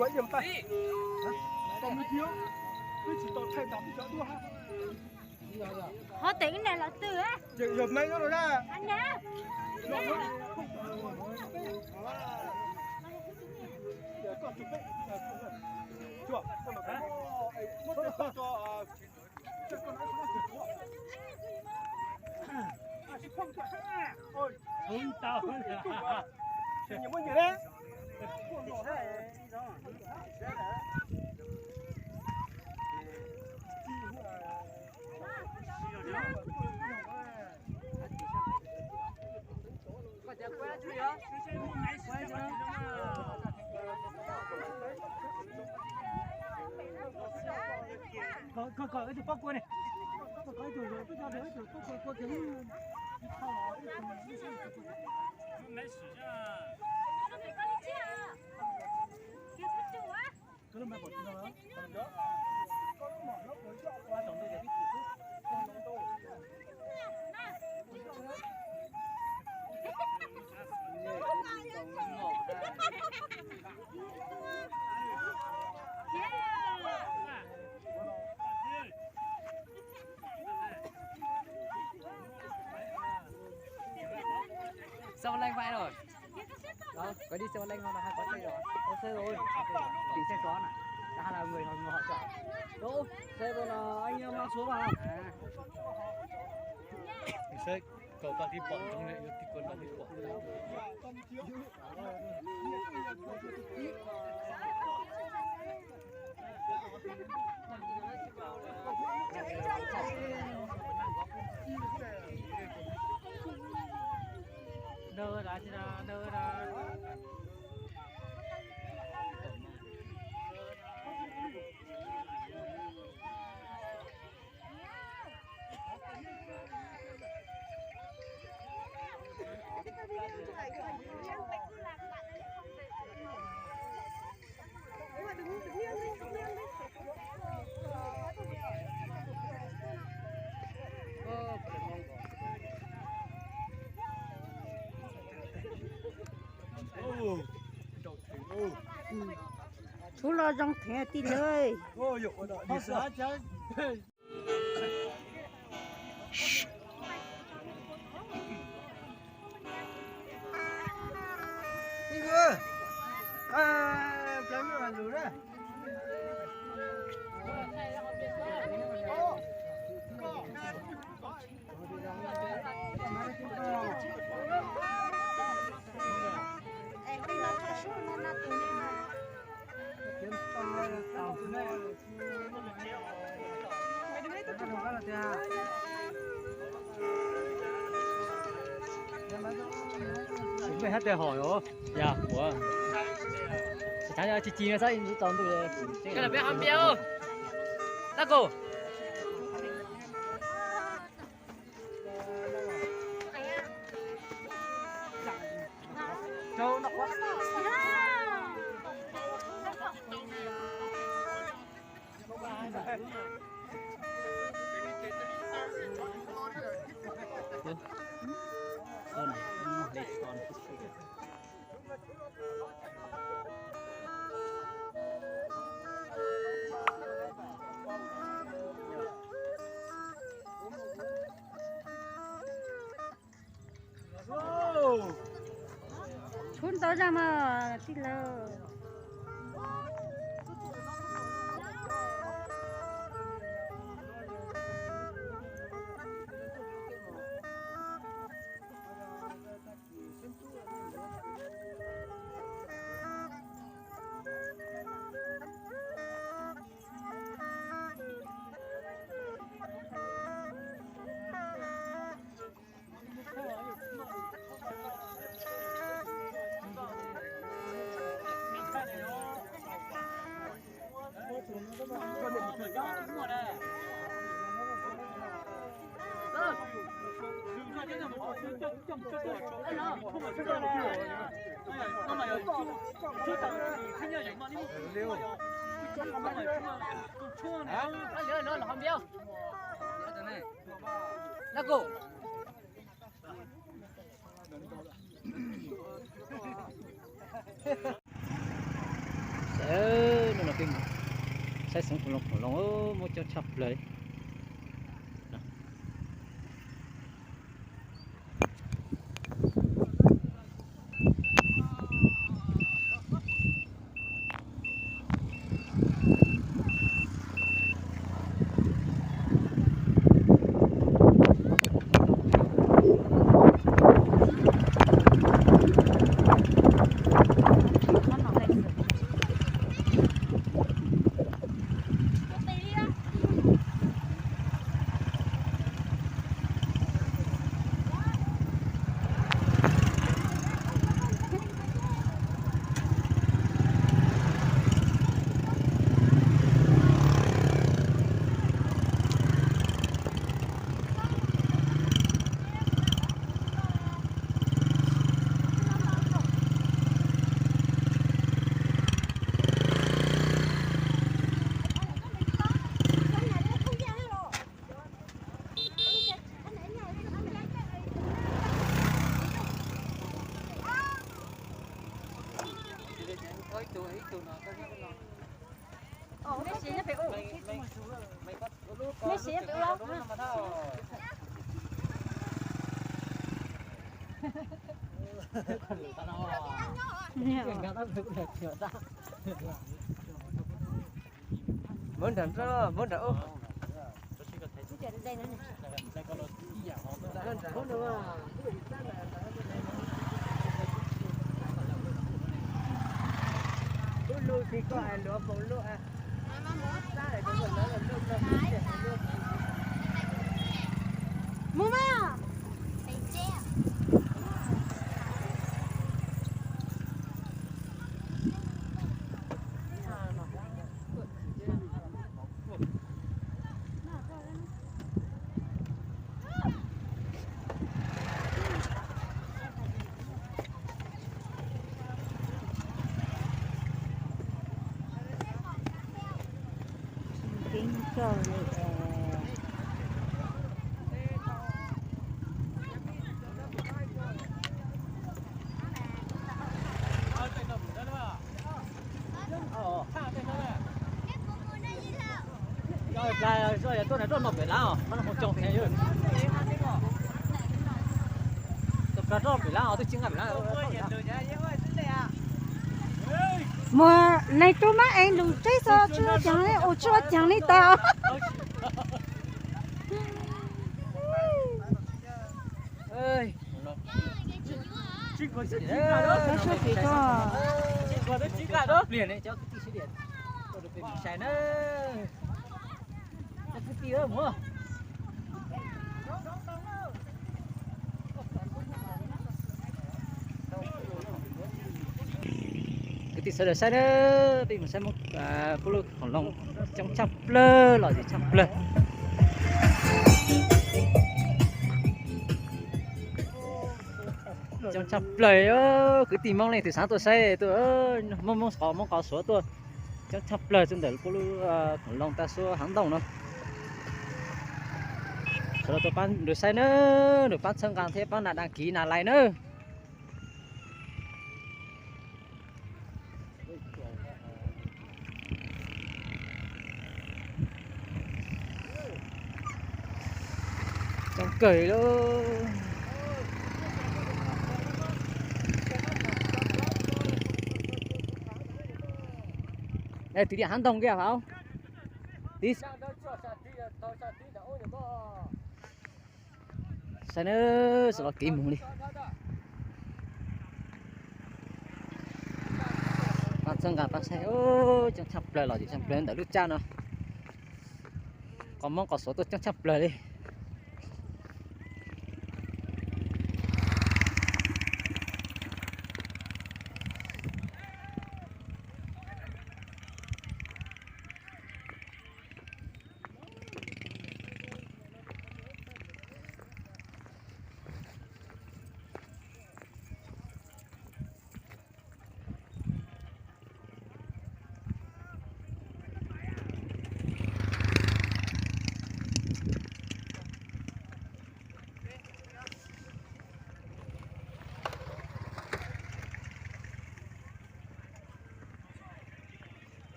Qhov teem ib na los twg? Koj kom ib tug pob kua ne, koj kom ib tug, koj coj ib tug pob kua kua kiag. Sau lanh vai rồi. Đó, có đi sau lanh ho là hai có xe rồi. Có xe rồi. Chỉnh xe xóa nè. Là hai là người, người họ chọn. Đúng. Xe rồi là anh em mang xuống vào. À. Xe cầu tao đi bọn chúng này, đi quần tao đi bọn. Tub los zoo thev tij laug. Mej hab tes hom os, yog ua tsis tau tsis ci no xab tau ntu. Tab kuv Tshub ntau zaj mas tij laug. Saib xeev khoo loo, khoo loo muaj coob tshaj plawg. Muab nram, muab nram ub. Mus mas. Muag neeg tub mab ev lus teb xo tsi ua caag li, ua tsi ua caag li tas. Pliag ne cov kwv tij sawv daws, cov kwv tij mus. Kwv tij sawv daws saib na, peb mus saib Hmoob pub lub khoom loo coob tshaj plawg los zim tshaj plawg. Coob tshaj plawg, kwv tij Hmoob leej twg xav tuaj saib tuaj, Hmoob, Hmoob qos, Hmoob qos Suav tuaj. Coob tshaj plawg tuaj ntawm pub lub khoom loo tag suab hav ntoo no. Sawv daws tuaj pab nrug saib nawb, nrug pab txhawb nqa thiab pab nas đăng ký nas like nawb. Coob kawg li. Tus diam hav ntoo kiag hauv. Saib nawb, sawv los kev mus li. Pab txhawb nqa pab saib, coob tshaj plawg los zim tshaj plawg ntawm lub tsab no. Qos Hmoob qos Suav tuaj coob tshaj plawg li.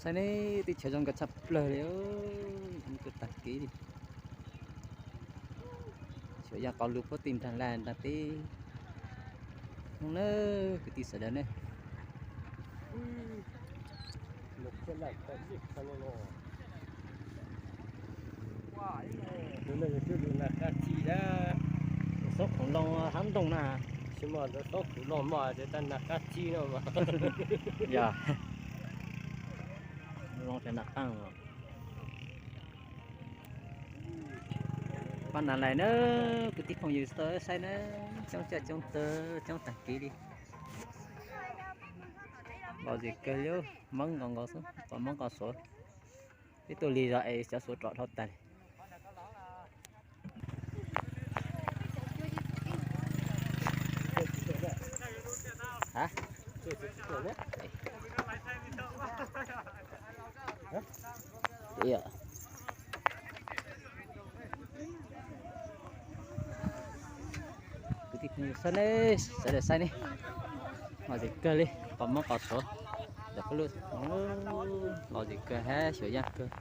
Saib ne, teb chaws zoo nkauj tshaj plaws li, mus tag kev li. Xyov yog qhov lug puag tim nrag laj nrag teb no na, kwv tij sawv daws ne. Xob khov loo hab ntoo na. Xob khov loo mas tas nas qab tsi no. Yog loo tas nas qab. Pab nas lais na, kwv tij phooj ywg tau saib na, coob tshaj coob tawg coob tag kev li. Lom zem kawg li, Hmoob nkaus nkaus xwb, pom Hmoob nkaus suav. Peb tuaj lig zog es cov suav rov dhau tag li. Kwv tij phooj ywg sawv daws, sawv daws saib ne, lom zem kawg li, pom Hmoob nkaus suav. Lom zem kawg hab xyuas yaj kawg,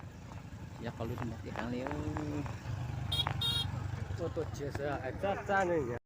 yog qhov lub ntiaj teb heev li. Tuaj tuaj txiav sawv hais txaj txaj ne.